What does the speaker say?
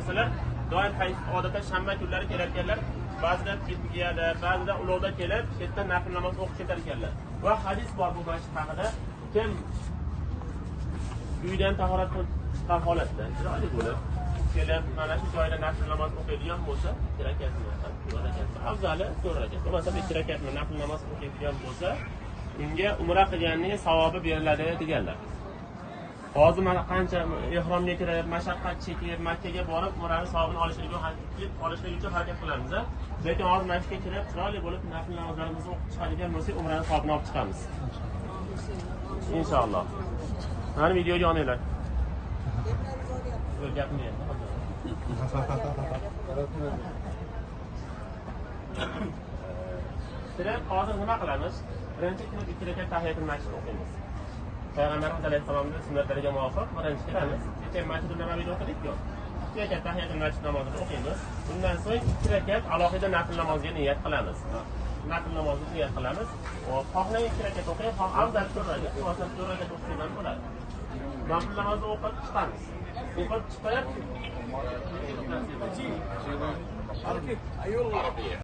bo'lsalar, doim odatda shanba kunlari kelar ekanlar. Ba'zida piyada, ba'zida ulovda kelib, shu yerda nafl namoz o'qib ketar ekanlar. Va hadis bor bu masjid haqida. Kim uydan tahorat qilgan holatda chiroyli bo'lib kelib mana shu joyda nafl namoz o'qiydigan bo'lsa, 2 rakatmi, 4 rakatmi, afzali 4 rakat. Bo'lmasa 2 rakatmi nafl namoz o'qiydigan bo'lsa, unga umra qilganning savobi beriladi deganlar. Hozir mana qancha ehromga kirib, mashaqqat chekib, Makkaga borib umrani savobini olishlik uchun harakat qilamiz. Lekin hozir masjidga kirib, chiroyli bo'lib nafl namozlarimizni o'qib chiqadigan bo'lsak, umrani savobini olib chiqamiz. Inshaalloh. Mana videoga olinglar. Kirib, hozir nima qilamiz? Birinchi kirib 2 rakat tahiyatul masjid o'qiymiz. Payg'ambarimiz alayhissalomning sunnatlariga muvofiq birinchi kiramiz. Kecha Masjid Nabaviyda o'qidik-ku. 2 rakat tahiyatul masjid namozini o'qiymiz. Bundan so'ng 2 rakat alohida nafl namoziga niyat qilamiz. Nafl namozini niyat qilamiz. Xohlang 2 rakat o'qing, xoh afzal 4 rakat, xohlasa 4 rakat o'qisak ham bo'ladi. Nafl namozni o'qib chiqamiz. O'qib chiqib